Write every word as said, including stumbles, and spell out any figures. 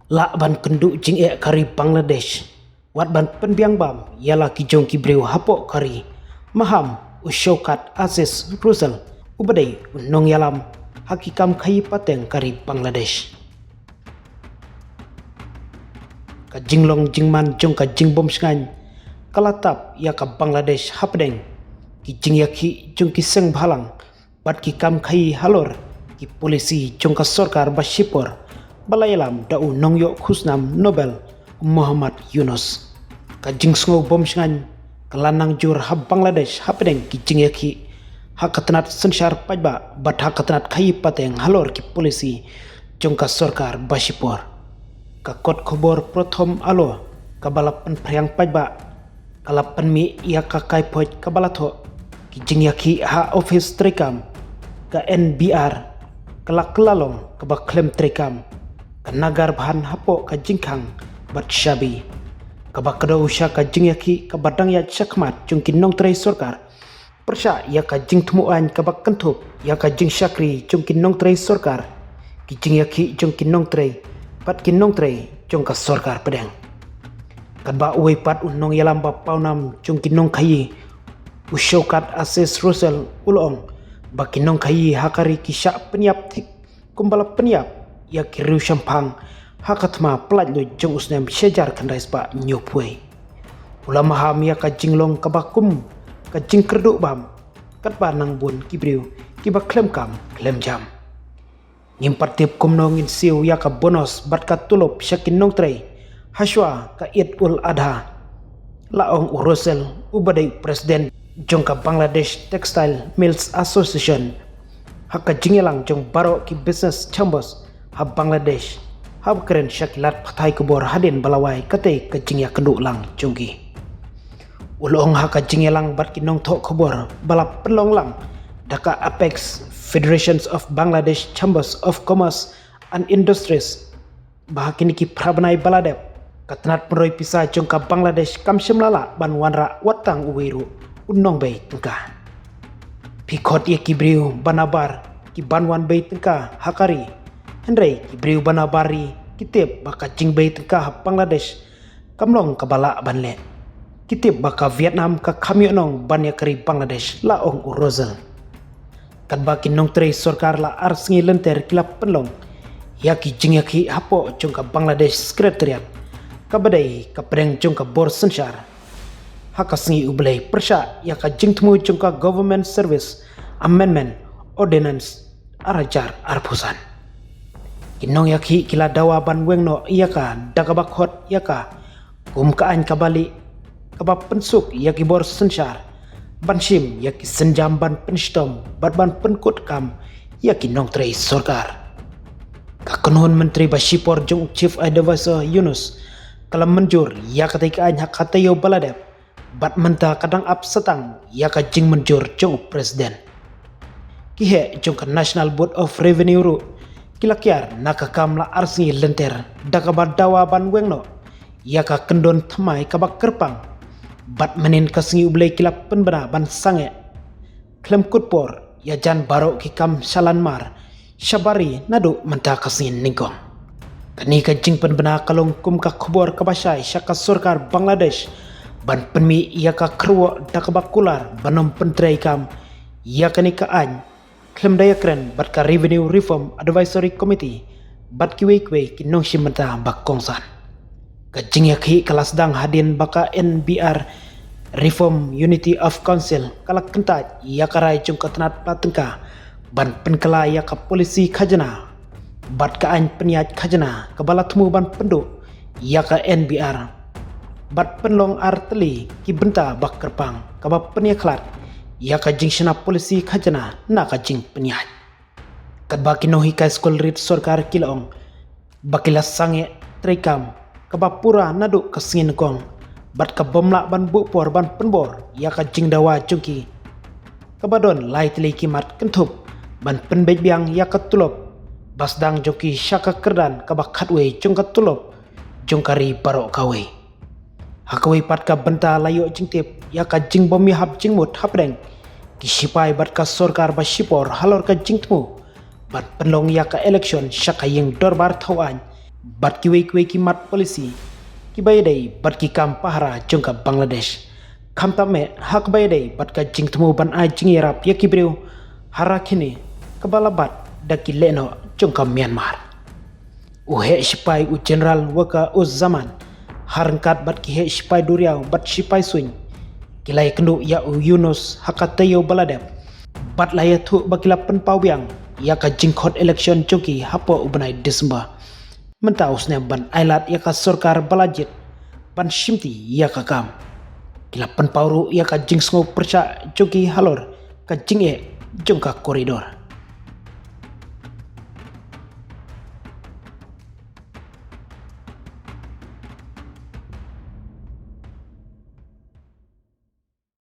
Lah ban kynduh jingeh ka ri Bangladesh, wat ban pynbiang bam ïa la ki jong ki briew hapoh ka ri, maham u Shaukat Aziz Rusal, u ba dei u nongïalam ha ki kam khaïi pateng ka ri Bangladesh. Ka jinglong jingman jong ka jingbym shngaiñ ka la tap ïa ka Bangladesh hapdeng ki jingïakhih jong ki seng bhalang bad ki kam khaïi halor ki polisi jong ka sorkar ba shipor, ba la ïalam da u nongïoh khusnam Nobel, u Muhammad Yunus. Ka jingsngew bym shngaiñ ka la nang jur ha Bangladesh hapdeng ki jingïakhih ha ka tnat synshar paidbah bad ha ka tnat khaïi pateng halor ki polisi jong ka sorkar ba shipor. Ka kot khubor Pratham Alo kaba la pynphriang paidbah ka la pynmih ïa ka kaiphod kaba la thoh ki jingïakhih ha ophis treikam, ka N B R ka la kylla long kaba khlem treikam, ka nagar bhan hapoh ka jingkhang bad shabi, kaba kdew sha ka jingïakhih kaba dang ïaid shakhmat jong ki nongtrei sorkar, pyrshah ïa ka jingthmu aiñ kaba kynthup ïa ka jingshakri jong ki nongtrei sorkar, ki jingïakhih jong ki nongtrei bad ki nongtrei jong ka sorkar pdeng. Katba uwei pat u nongïalam ba pawnam jong ki nongkhaïi, u Shaukat Aziz Rusal, u la ong ba ki nongkhaïi ha ka ri ki shah pynïap thik kumba la pynïap ïa ki riew shemphang ha ka thma pyllait luid jong u snem shi hajar khyndai spah hynñiewphew. U la maham ïa ka jinglong kaba kum ka jingkyrduh bam, katba nang bun ki briew kiba khlem kam khlem jam. Ngim pat tip kumno ngin siew ïa ka bonus bad ka tulop sha ki nongtrei hashwa ka Eid ul Adha, la ong u Rusal, u ba dei u president jong ka Bangladesh Textile Mills Association, ha ka jingïalang jong baroh ki business chambers ha Bangladesh, haba kren sha ki lad pathai khubor hadien ba la wai katei ka jingïakynduh lang jong ki. U la ong ha ka jingïalang bad ki nongthoh khubor ba la pynlong lang da ka Apex Federations of Bangladesh Chambers of Commerce and Industries, ba ha kine ki phra bnai ba la dep, ka tnat pynroi pisa jong ka Bangladesh kam shym la lah ban wanrah wat tang uwei ruh u nongbei tyngka. Phi khot ïa ki briew ba nabar ki ban wan bei tyngka ha ka ri, hynrei ki briew ba nabar ri ki tip ba ka jingbei tyngka ha Bangladesh kam long kaba lah ban leh. Ki tip ba ka Vietnam ka kham ïoh nong ban ïa ka ri Bangladesh, la ong u Rusal. Katba ki nongtrei sorkar la ar sngi lynter ki la pynlong ïa ki jingïakhih hapoh jong ka Bangladesh Secretariat, kaba dei ka pdeng jong ka bor synshar, ha ka sngi U Blei pyrshah ïa ka jingthmu jong ka Government Service Amendment Ordinance ar hajar arphew san. Ki nongïakhih ki la dawa ban weng noh ïa ka da kaba khot ïa ka kum ka aiñ kaba lieh, kaba pynsuk ïa ki bor synshar ban shim ïa ki sienjam ban pynshitom bad ban pynkut kam ïa ki nongtrei sorkar. Ka kynhun myntri ba shipor jong u Chief Advisor Yunus ka la mynjur ïa katei ka aiñ ha ka taïew ba la dep, bad mynta ka dang ap satang ïa ka jingmynjur jong u President. Ki heh jong ka National Board of Revenue ruh ki la kiar na ka kam la ar sngi lynter da kaba dawa ban weng noh ïa ka kyndon thymmai kaba kyrpang, bad mynhynnin ka sngi U Blei ki la pynbna ban sangeh khlem kut por ïa jan baroh ki kam shalan mar shabar ri naduh mynta ka sngi nyngkong. Kane ka jingpynbna ka long kum ka khubor kaba shai sha ka sorkar Bangladesh ban pynmih ïa ka kyrwoh da kaba kular ban ym pyntreikam ïa kane ka aiñ khlem da ïakren bad ka Revenue Reform Advisory Committee bad kiwei kiwei ki nongshim bynta ba kongsan. Ka jingïakhih ka la sdang hadien ba ka N B R Reform Unity of Council ka la kyntait ïa ka rai jong ka tnat pla tyngka ban pynkylla ïa ka polisi khajna bad ka aiñ pynïaid khajna kaba la thmu ban pynduh ïa ka N B R bad pynlong ar tylli ki bynta ba kyrpang kaba pynïakhlad ïa ka jingshna polisi khajna na ka jingpynïaid. Katba ki nonghikai skul rit sorkar ki la ong ba ki la sangeh treikam kaba pura naduh ka sngi nyngkong bad ka bym lah ban buh por ban pynbor ïa ka jingdawa jong ki, kaba don lai tylli ki mat kynthup ban pynbeit biang ïa ka tulop ba sdang jong ki sha ka kyrdan kaba khatwei jong ka tulop jong ka ri baroh kawei. Ha kawei pat ka bynta la ïoh jingtip ïa ka jingbym ïahap jingmut hapdeng ki shipai bad ka sorkar ba shipor halor ka jingthmu ban pynlong ïa ka election sha ka ïing dorbar thaw aiñ bad kiwei kiwei ki mat policy kiba ïadei bad ki kam pahara jong ka Bangladesh, khamtam eh ha kaba ïadei bad ka jingthmu ban ai jingïarap ïa ki briew ha Rakhine kaba la bat da ki lehnoh jong ka Myanmar. U heh shipai u General Waqar-uz-Zaman ha ryngkat bad ki heh shipai duriaw bad shipai suiñ ki la ïakynduh ïa u Yunus ha ka taïew ba la dep bad la ïathuh ba ki la pynpaw biang ïa ka jingkhot election jong ki hapoh u bnai December. Mynta u snem ban ailad ïa ka sorkar ba la jied ban shimti ïa ka kam. Ki la pynpaw ruh ïa ka jingsngew pyrshah jong ki halor ka jingeh jong ka corridor.